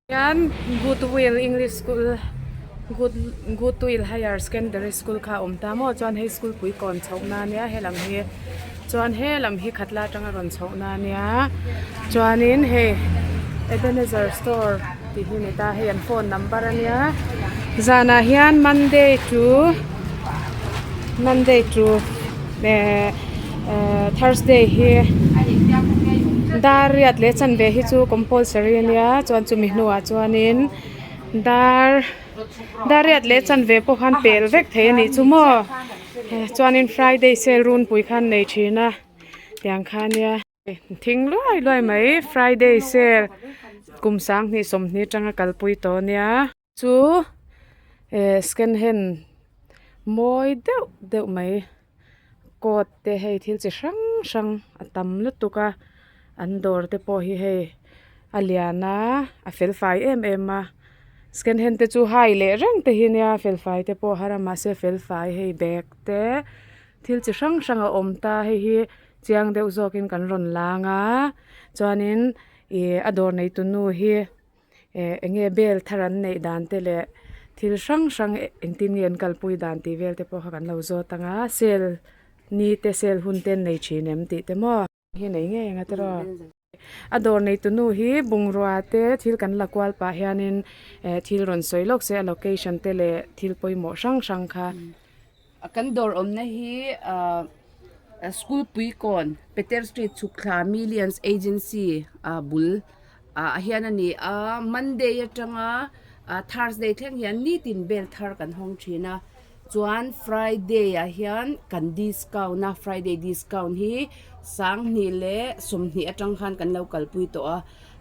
Hian Goodwill English School Good Goodwill Higher Secondary School kha a awm ta maw chuan hei school pui kawn chhoh na ania helam hi chuan helam hi khatla atanga rawn chhoh na ania chuanin hei Ebenezer store tih hi a ni ta hei an phone number ania zanah hian Monday to Monday to eh eh Thursday hi dar riat leh chanve hi chu compulsory ania chuan chumi hnuah chuanin dar dar riat leh chanve pawh khan pel vek thei anih chu maw chuanin Friday sale runpui khan nei thin a tiang kha ania. Thing luai luai mai Friday sale kum sanghnih sawmhnih atanga kalpui tawh ania. Chu eh second hand mawi deuh deuh mai coat te hei thil chi hrang hrang a tam lutuk a an dawr te pawh hi hei a lian a a fel fai em em a second hand te chu hai leh reng te hi nia fel fai te pawh a har a mahse fel fai hei bag te thil chi hrang hrang a awm ta hei hi chiang deuh zawk in kan rawn lang a chuanin ih a dawr nei tu nu hi. Eh eng nge bel thar an neih dan te leh thil hrang hrang engtin nge an kalpui dan tih vel te pawh kha kan lo zawt ang a sale ni te sale hun te an nei thin em tih te maw. Hi nei ngei ang a tiraw. A dawr neitu nu hi bungrua te thil kan la kual pah hianin eh thil rawn sawi lawk se a location te leh thil pawimawh hrang hrang kha. Kan dawr awmna hi ah school puikawn Peter Street chhukthla Millions Agency ah bul ah hian a ni a Monday atanga ah Thursday thleng hian nitin bel thar kan hawng thin a chuan Friday ah hian kan discount a Friday discount hi sanghnih leh sawmhnih atang khan kan lo kalpui tawh a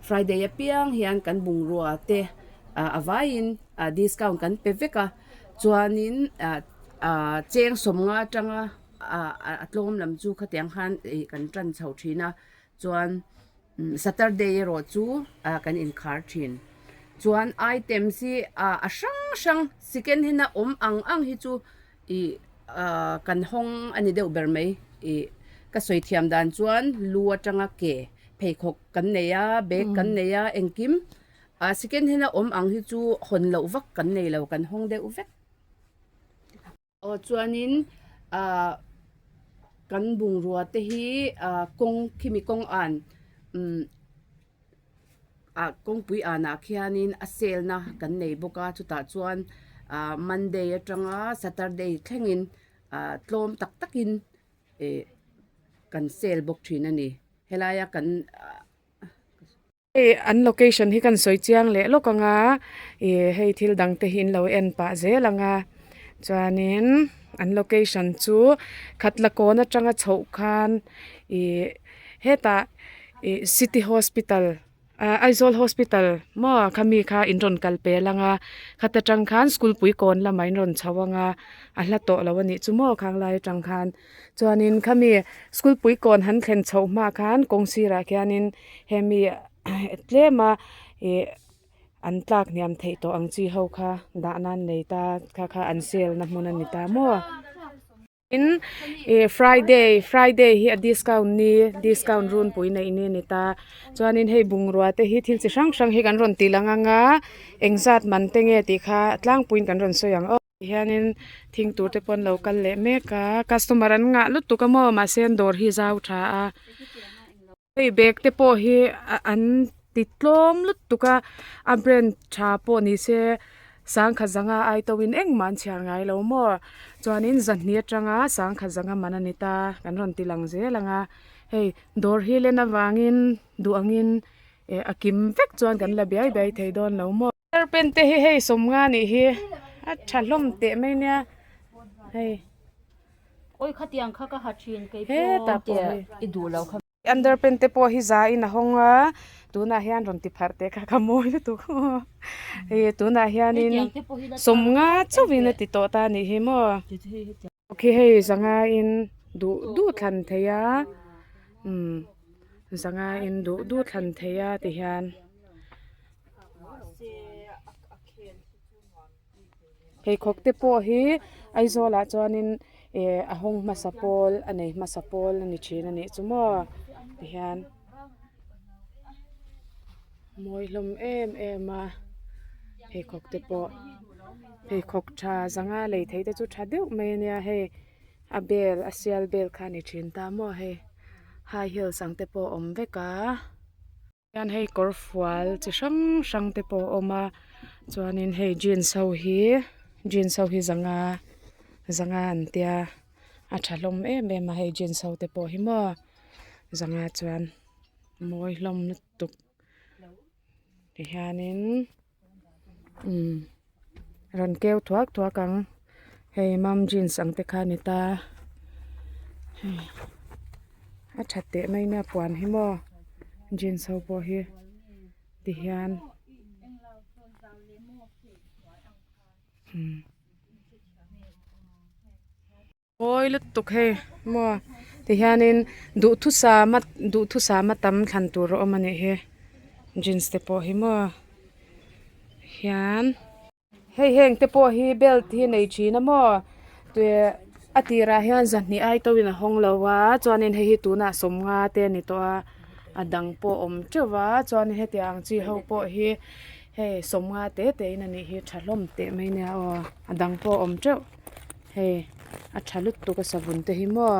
Friday apiang hian kan bungrua te ah a vaiin ah discount kan pe vek a. Chuanin ah ah cheng sawmnga atanga ah a tlawm lam chu khatiang khan ih kan tan chho thin a chuan Saturday erawh chu ah kan inkhar thin chuan items hi ah a hrang hrang second hand a awm ang ang hi chu ih ah kan hawng a ni deuh ber mai ih ka sawi thiam dan chuan lu atanga ke pheikhawk kan nei a bag kan nei a engkim. Ah second hand a awm ang hi chu hawn loh vak kan nei lo kan hawng deuh vek. Aw chuanin ah kan bungrua te hi ah kawng khimi kawng an umm ah kawngpui anah khianin a sale na kan nei bawk a chutah chuan ah monday atanga saturday thlengin ah tlawm tak takin ih kan sale bawk thin a ni helaia kan ah. Hei an location hi kan sawi chiang leh lawk ang a ih hei thil dang te hi in lo en pah zel ang a chuanin an location chu khatla kawn atanga chhoh khan ih hetah ih city hospital ah Aizawl hospital maw khami kha in rawn kal pel ang a khata tang khan school pui kawn lamah in rawn chho ang a a hla tawh lo a nih chu maw khang lai atang khan chuanin khami school pui kawn han thlen chhoh hma khan kawng sirah khianin. Hemi tlema ih an tlak hniam theih tawh ang chi ho kha dah nan nei ta kha kha an sale na hmun a ni ta maw. Tin ih friday friday hi a discount ni discount runpui neih ni a ni ta chuanin hei bungrua te hi thil chi hrang hrang hi kan rawn ti lang anga engzat man te nge tih kha tlangpuiin kan rawn sawi ang aw. Hianin thing tur te pawh an lo kal leh mek a customer an ngah lutuk a maw mahse an dawr hi zau tha a. Hei bag te pawh hi an ti tlawm lutuk a a brand tha pawh ni se sangkhat zanga ai to in engmah an chhiar ngai lo maw chuanin zahnih atanga sangkhat zanga man a ni ta kan rawn ti lang zel ang a hei dawr hi len avangin duh angin eh a kim vek chuan kan la biai biai thei dawn lo maw. Pen te hi hei sawmnga nih hi a tha hlawm teh mai nia hei. Awi khatiang kha ka ha thin kei pawh. Hetah pawh hei. I duh lo kha. Underpant te pawh hi za in a hawng a tunah hian rawn ti pharh teh kha ka mawi lutuk hei tunah hianin sawmnga chauhin a ti tawh ta anih hi maw khi hei zanga in duh duh thlan thei a umm zanga in duh duh thlan thei a ti hian. Pheikhawk te pawh hi Aizawl ah chuanin eh a hawng hmasa pawl a nei hmasa pawl a ni thin a nih chu maw tihian. Mawi hlawm em em a pheikhawk te pawh pheikhawk tha zanga lei theih te chu tha deuh mai ania hei a bel a sial bel kha a ni thin ta maw hei high heels ang te pawh a awm vek a. Hian hei kawr fual chi hrang hrang te pawh a awm a chuanin hei jeans ho hi jeans ho hi zanga zanga an tia a tha hlawm em em a hei jeans ho te pawh hi maw zanga chuan mawi hlawm lutuk tihianin umm rawn keu thuak thuak ang hei mom jeans ang te kha a ni ta hei a that teh mai nia puan hi maw jeans ho pawh hi tihian umm. Mawi lutuk hei maw tihianin duhthusam a duhthusam a tam thlan tur a awm a nih hi jeans te pawh hi maw hian hei heng te pawh hi belt hi nei thin a maw a tirah hian zahnih ai to in a hawng lo a chuanin hei hi tunah sawmnga te a ni tawh a a dang pawh a awm teuh va chuanin hetiang ang chi ho pawh hi hei sawmnga te te in a nih hi tha hlawm teh mai nia aw a dang pawh a awm teuh. Hei a tha lutuk a savun te hi maw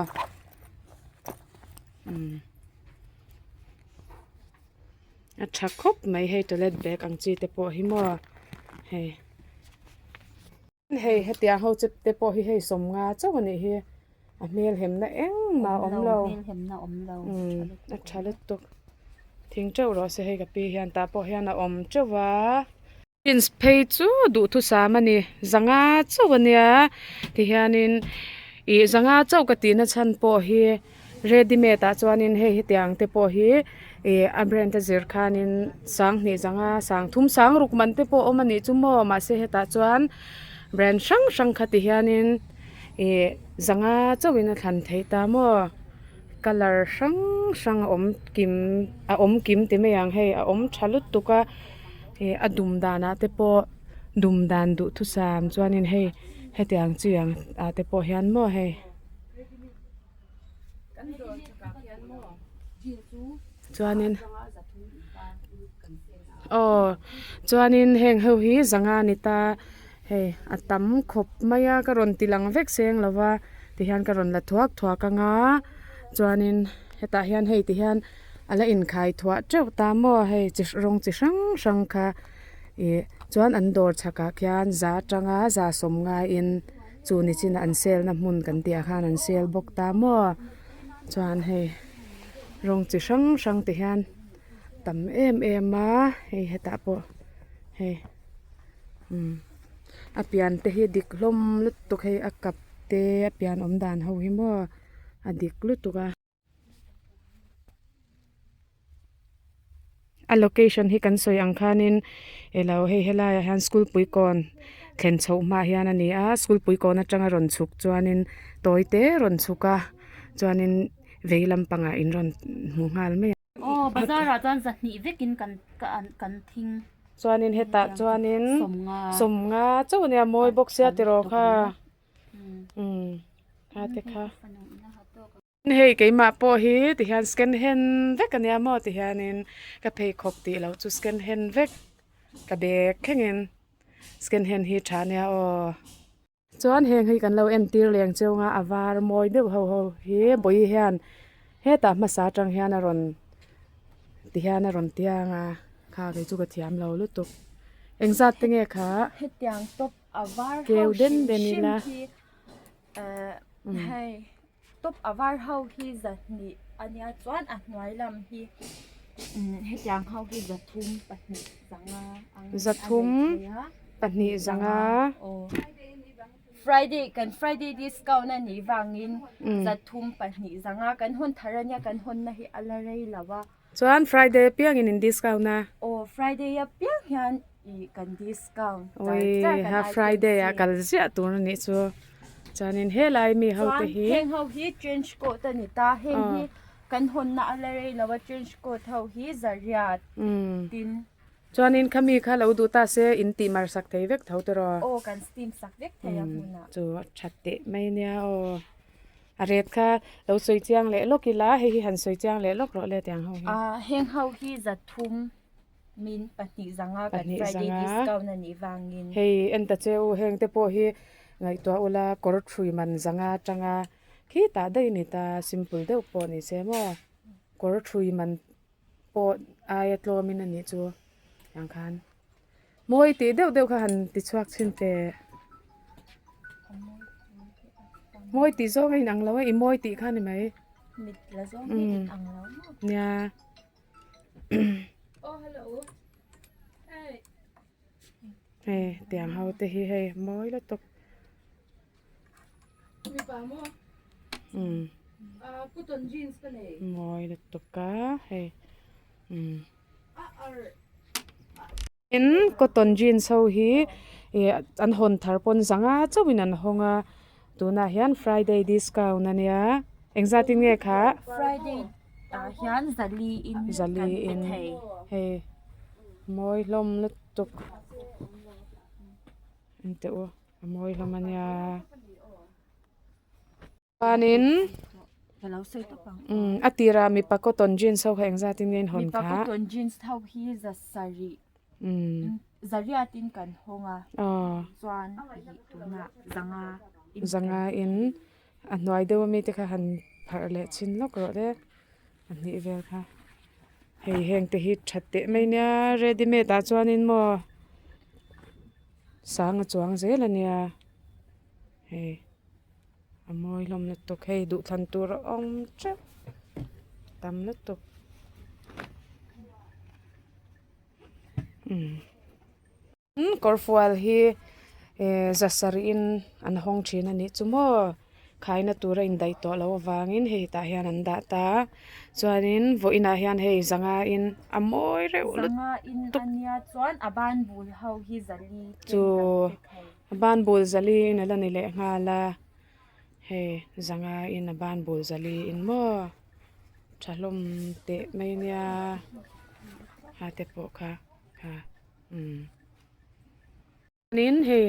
umm a tha khawp mai hei toilet bag ang chi te pawh hi maw hei hei hetiang ho chep te pawh hi hei sawmnga chauh a nih hi a hmel hemna engmah a awm lo umm a tha lutuk thing teuh rawh se hei ka pi hian tah pawh hian a awm teuh va. Jeans phei chu duhthusam a ni zanga chauh a nia tihianin ih zanga chauh ka tihna chhan pawh hi ready made ah chuanin hei hetiang te pawh hi ih a brand a zir khanin sanghnih zanga sangthum sangruk man te pawh a awm a nih chu maw mahse hetah chuan brand hrang hrang kha tihianin ih zanga chauhin a thlan theih ta maw colour hrang hrang a awm kim a awm kim ti mai ang hei a awm tha lutuk a. Ih a dum danah te pawh dum dan duhthusam chuanin hei hetiang chi ang ah te pawh hian maw hei. Chuanin aw chuanin heng ho hi zanga a ni ta hei a tam khawp mai a ka rawn ti lang vek seng lo va tihian ka rawn la thuak thuak ang a chuanin hetah hian hei tihian. A la inkhai thuah teuh ta maw hei chi rawng chi hrang hrang kha ih chuan an dawr chhakah khian za atanga za sawm ngaiin chu ni chin an sale na hmun kan tih ah khan an sale bawk ta maw chuan hei rawng chi hrang hrang te hian tam em em a hei hetah pawh hei umm a pian te hi dik hlawm lutuk hei a kap te a pian awm dan ho hi maw a dik lutuk a. A location hi kan sawi ang khanin elo hei helaiah hian school puikawn thlen chhoh hmaah hian a ni a school puikawn atanga rawn chhuk chuanin tawi te rawn chhuk a chuanin vei lampangah in rawn hmu nghal mai a. Aw bazar ah chuan zahnih vekin kan ka an kan thing. Chuanin hetah chuanin sawmnga chauh a nia mawi bawk sia tiraw kha umm kha te kha. Hei keimah pawh hi tihian scan hand vek ania maw tihianin ka pheikhawk tih loh chu scan hand vek ka bag thlengin scan hand hi tha ania aw. Chuan heng hi kan lo entir leng cheu anga a var mawi deuh ho ho hi bawi hian hetah hmasa atang hian a rawn tihian a rawn tiang a kha kei chu ka thiam lo lutuk engzat te nge kha hetiang top a var ho keu den hrim den hrim ila. hi hei. Top a var ho hi zahnih a nia chuan a hnuai lam hi hetiang ho hi zathum pahnih zanga ang a Zathum lei thei a. pahnih zanga. Aw Friday kan Friday discount a nih vangin zathum pahnih zanga kan hawn thar a nia kan hawnna hi a la rei lo a. Chuan Friday apiangin in discount a. Aw Friday apiang hian ih kan discount char Ui char kan ha item Friday ah sale. kal ziah tur a nih chu. Chuanin helai mi ho te Chuan hi. heng ho hi trench coat a ni ta heng Aw. hi kan hawnna a la rei lo a trench coat ho hi zariat tin. Chuanin khami kha lo duh ta se in tih mar sak thei vek tho tiraw. Aw kan steam sak vek thei a hmunah. Chu a that teh mai nia aw. A ret kha lo sawi chiang leh lawk ila hei hi han sawi chiang leh lawk rawh le tiang ho hi. Ahh heng ho hi zathum. Min pahnih zanga kan Pahnih Friday zanga. discount a nih vangin. Hei en ta che u heng te pawh hi ngaihtuah ula kawr thui man zanga atanga khitah daih a ni ta simple deuh pawh ni se maw kawr thui man pawh aia tlawmin a nih chu tiang khan mawi tih deuh deuh kha han ti chhuak chhin teh mawi tih zawng a inang lo a i mawi tih kha a ni mai. Mit la zawng hi inang lo maw? Nia. Hei tiang ho te hi hei mawi lutuk umm mawi lutuk a hei umm tin cotton jeans ho hi ih an hawn thar pawn zanga chauhin an hawng a tunah hian friday discount ania engzat in nge khah. Ah hian zali in kan pe thei. Hei mawi hlawm lutuk en teh u a mawi hlawm a nia chuanin umm a tirah mipa cotton jeans ho kha engzat in nge in hawn Mipa kha cotton jeans ho hi za sarih umm zariat in kan hawng a aw chuan ih tunah zanga in kan zanga in. A hnuai deuh ami te kha han pharh leh chhin lawk rawh le a hnih vel kha hei heng te hi that teh mai nia ready made ah chuanin maw sang a chuang zel a nia hei a mawi hlawm lutuk hei duhthlan tur a awm teuh tam lutuk umm. Kawr fual hi eh za sarih in an hawng thin a nih chu maw khaina tur a indaih tawh loh avangin hei tah hian an dah ta a chuanin vawiinah hian hei zanga in a mawi reuh lutuk Zanga in a nia chuan a ban bul ho hi zali ten chu kan pe thei. A ban bul zali in a la ni leh nghal a hei zanga in a ban bul zali in maw tha hlawm teh mai nia ha te pawh kha kha. Umm nin hei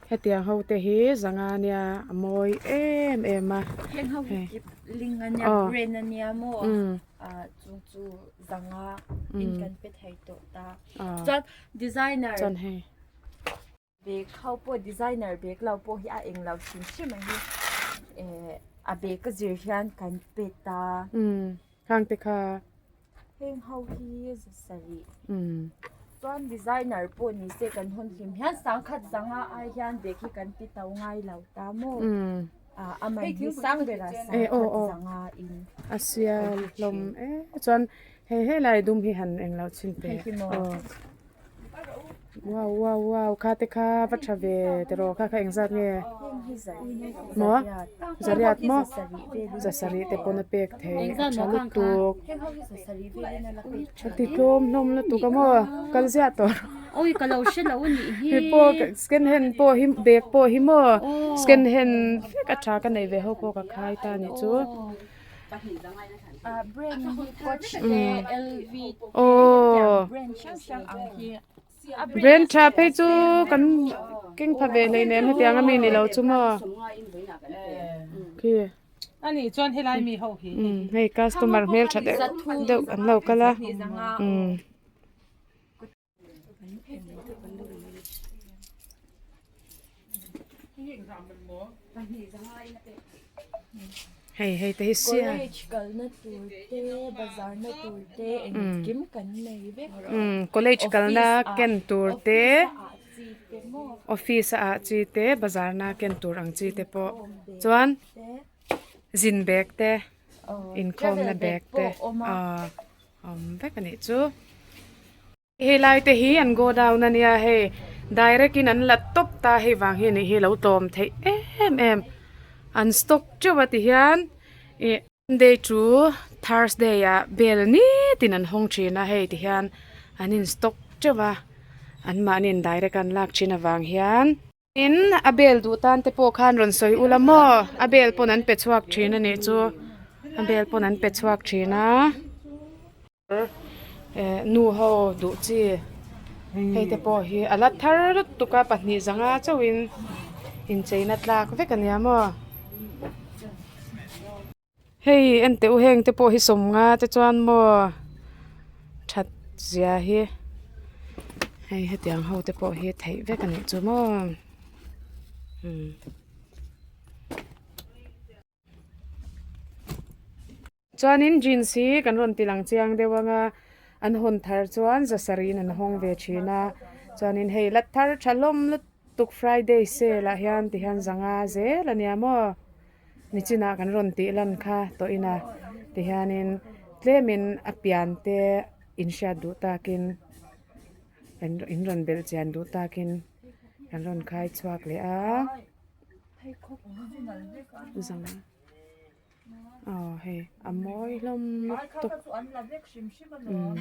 hetiang ho te hi zanga nia a mawi em em a Heng ho hi hei kipling a nia aw brand a nia maw umm ah chu chu zanga in umm kan pe thei tawh ta aw chuan designer chuan hei bag ho pawh designer bag lo pawh hi a eng lo hrim hrim a hi eh a bag a zir hian kan pe ta umm khang te kha. Heng ho hi za sarih. Umm. Chuan designer pawh ni se kan hawn hlim hian sangkhat zanga ai hian bag hi kan ti to ngai lo ta maw. Umm. Ah a man hi sang berah sangkhat zanga in. A sial hlawm e chuan hei helai dum hi han englo chhin teh. Hei hi maw. Aw. Wow wow wow kha te kha va tha ve tiraw kha kha engzat nge maw zariat maw zasarih te pawn a pek thei a tha lutuk a ti tlawm hlawm lutuk a maw kal ziah tawh rawh hei pawh second hand pawh hi bag pawh hi maw second hand vek a tha ka neih ve ho pawh ka khai ta a nih chu. Aww brand tha phei chu kan keng pha ve hleinem hetiang ami ni lo chu maw khi umm hei customer hmeltha deuh deuh an lo kal a umm. Hei hei te hi sia. College kalna tur te bazar na tur te engkim kan nei vek. Umm college kalna ken tur te office a ah chi te bazar na ken tur ang chi te pawh chuan zin bag te inkhawmna bag te aw. Awm vek a nih chu. Hei lai te hi an go down a nia hei direct in an la tawp ta hei vang hi anih hi lo tlawm theih em em an stock teuh a ti hian ih Monday to Thursday ah bel nitin an hawng thin a hei ti hian an in stock teuh a an mahni in direct a an lak thin avang hian. Tin a bel duh tan te pawh khan rawn sawi ula maw a bel pawn an pe chhuak thin a nih chu a bel pawn an pe chhuak thin a eh nu ho duh chi hei te pawh hi a la thar lutuk a pahnih zanga chauhin incheina tlak vek a nia maw. Hei enteh u heng te pawh hi sawmnga te chuan maw that zia hi. Hei hetiang ho te pawh hi theih vek a nih chu maw umm. Chuanin jeans hi kan rawn ti lang chiang deuh ang a an hawn thar chuan zasarih in an hawng ve thin a chuanin hei la thar tha hlawm lutuk friday sale ah hian ti hian zanga zel a nia maw. Nichinah kan rawn tih lan kha tawh ina tihianin tlemin a pian te inhriat duh takin in rawn belh chian duh takin kan rawn khai chhuak leh a aw hei a mawi hlawm lutuk umm.